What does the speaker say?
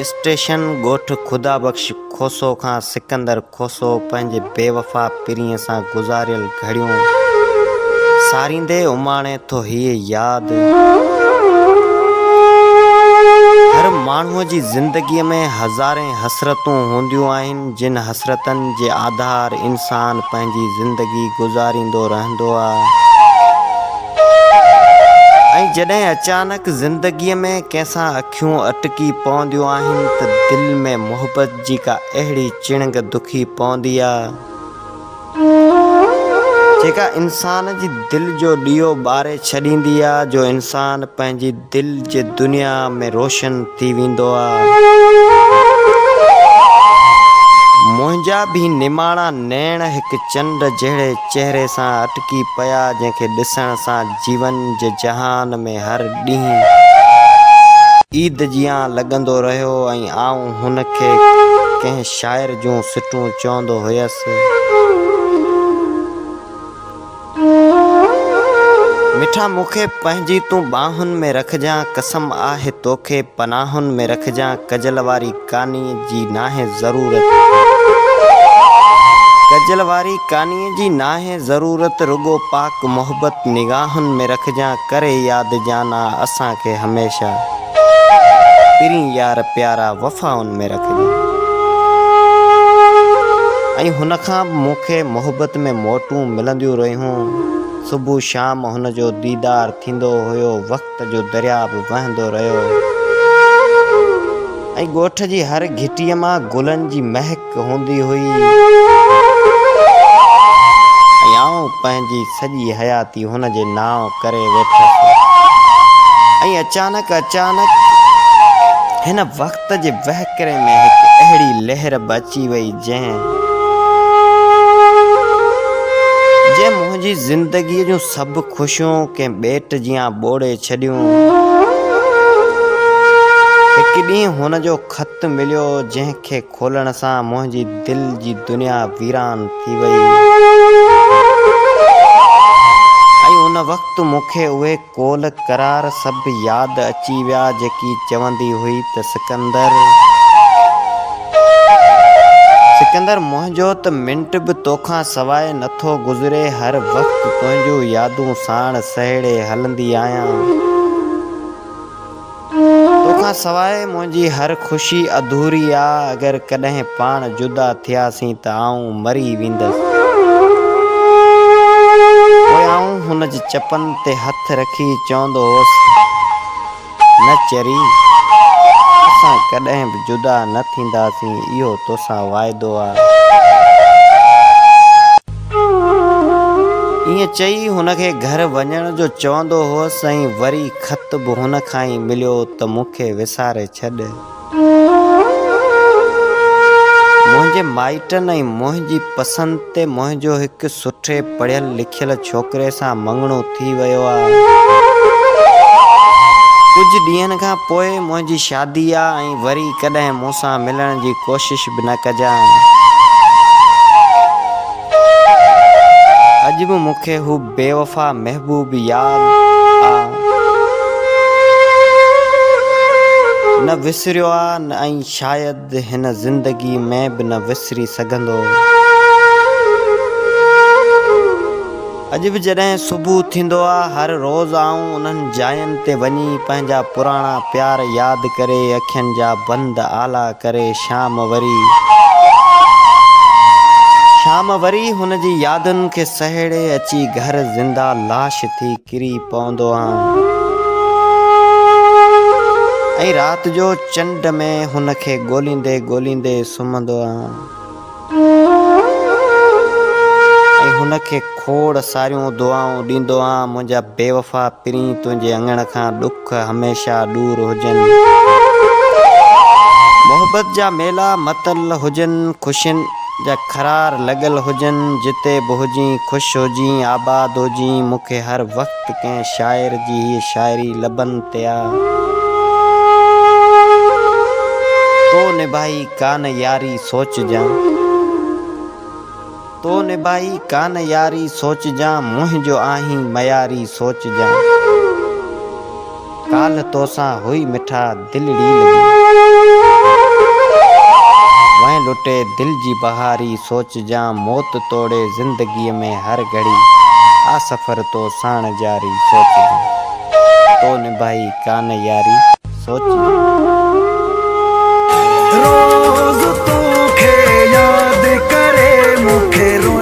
Station ڳوٺ خدا بخش کوسو کان سڪندر کوسو پنهنجي بيوفا پرينء سان گذاريل گهڙيون ساريندي اماڻي ٿو هيء ياد. هر ماڻهوء جي زندگيء ۾ هزارين حسرتون هونديون آهن، جن حسرتن جي آڌار انسان پنهنجي زندگي گذاريندو رهندو آهي ۽ جڏهن اچانڪ زندگيء ۾ ڪنهن سان اکيون اٽڪي پونديون آهن ته دل ۾ محبت جي ڪا اهڙي چڻنگ دکي پوندي آ، جيڪا انسان جي دل جو ڏيئو ٻاري ڇڏيندي آ، جو انسان پنهنجي دل جي دنيا ۾ روشن ٿي ويندو آ. منهنجا به نماڻا نيڻ هڪ چنڊ جهڙي چهري سان اٽڪي پيا، جنهن کي ڏسڻ سان جيون جي جهان ۾ هر ڏينهن عيد جيان لڳندو رهيو ۽ آئون هن کي ڪنهن شاعر جون سٽون چوندو هيس. مٺا مون کي پنهنجي تون ٻانهن ۾ رکجان قسم آهي توکي پناهن ۾ رکجان ڪجل واري ڪانيء جي ناهي ضرورت ڪجل واري ڪانيء جي ناهي ضرورت رڳو پاڪ محبت نگاهن ۾ رکجان ڪري ياد جانا اسان کي هميشه. پرين يار پيارا وفائن ۾ رکجان. ۽ هن کان به مون کي محبت ۾ موٽون ملنديون رهيون. صبح شام هن جو ديدار ٿيندو هيو. وقت جو درياء به وهندو رهيو. ۽ ڳوٺ جي هر گهٽيء مان گلن جي مهڪ هوندي هئي. ۽ آئون پنهنجي سڄي حياتي هن جي نانء ڪري ويٺس ۽ اچانڪ اچانڪ هن وقت جي وهڪري ۾ هڪ اهڙي لهر به اچي وئي جنهن جنهن منهنجي زندگيء جون سڀ خوشيون ڪنهن ٻيٽ جيان ٻوڙي ڇڏيون. هڪ ڏينهن هن جو خط مليو جنهن کي کولڻ سان منهنجي دل جي دنيا ويران ٿي وئي ۽ ان وقت مون کي اهي قول قرار سڀ ياد اچي ويا جيڪي چوندي هئي ته سڪندر! سڪندر منهنجو ته منٽ به توکان سواء نٿو گذري هر وقت تنهنجون يادون ساڻ سهيڙي هلندي آهيان. توکان سواء منهنجي هر خوشي اڌوري آ اگر ڪڏهن پاڻ جدا ٿياسين ته آئون مري ويندس. پوء آئون هن جي چپن تي هٿ رکي چوندو هوس، نه چري، اسان ڪڏهن به جدا نه ٿينداسين اهو توسان واعدو آ. ائين چئي هن کي گهر وڃڻ جو چوندو هوس ۽ وري خط به هن کان ئي مليو ته مون کي وساري ڇڏ. منهنجي مائٽن ۽ منهنجي پسند تي منهنجو هڪ سٺي پڙهيل لکيل ڇوڪري سان مڱڻو ٿي ويو آ. ڪجهه ڏينهن کان پوء منهنجي شادي آ ۽ وري ڪڏهن مون سان ملڻ جي ڪوشش به نه ڪجان. اڄ به مون کي هو بيوفا محبوب ياد آ. نه وسريو آ ۽ شايد هن زندگي ۾ به نه وسري سگهندو. اڄ به جڏهن صبح ٿيندو آ، هر روز آئون انهن جاين تي وڃي پنهنجا پراڻا پيار ياد ڪري اکين جا بند آلا ڪري شام وري شام وري هن جي يادن کي سهيڙي اچي گهر زنده لاش ٿي ڪري پوندو آن ۽ رات جو چنڊ ۾ هن کي ڳوليندي ڳوليندي سمهندو آن. ۽ هن کي کوڙ ساريون دعائون ڏيندو آن منهنجا بيوفا پرين تنهنجي اڱڻ کان ڏک هميشه ڏور هجن محبت جا ميلا متل هجن خوشين جا خرار لڳل هجن جتي به هجين خوش هجين آباد هجين مون کي هر وقت ڪنهن شاعر جي هيء شاعري لبن تي آ تو نڀائي ڪانه ياري سوچجان تو نڀائي ڪانه ياري سوچجان منهنجو آهين مياري سوچجان ڪالهه توسان هئي مٺا دلڙي لڳي. ڪڏهن لٽي دل جي بهاري سوچجان موت توڙي زندگيء ۾ هر گهڙي آ سفر تو ساڻ جاري سوچجان تو نڀائي ڪانه ياري سوچجان. روز توکي ياد ڪري مون کي روئڻ.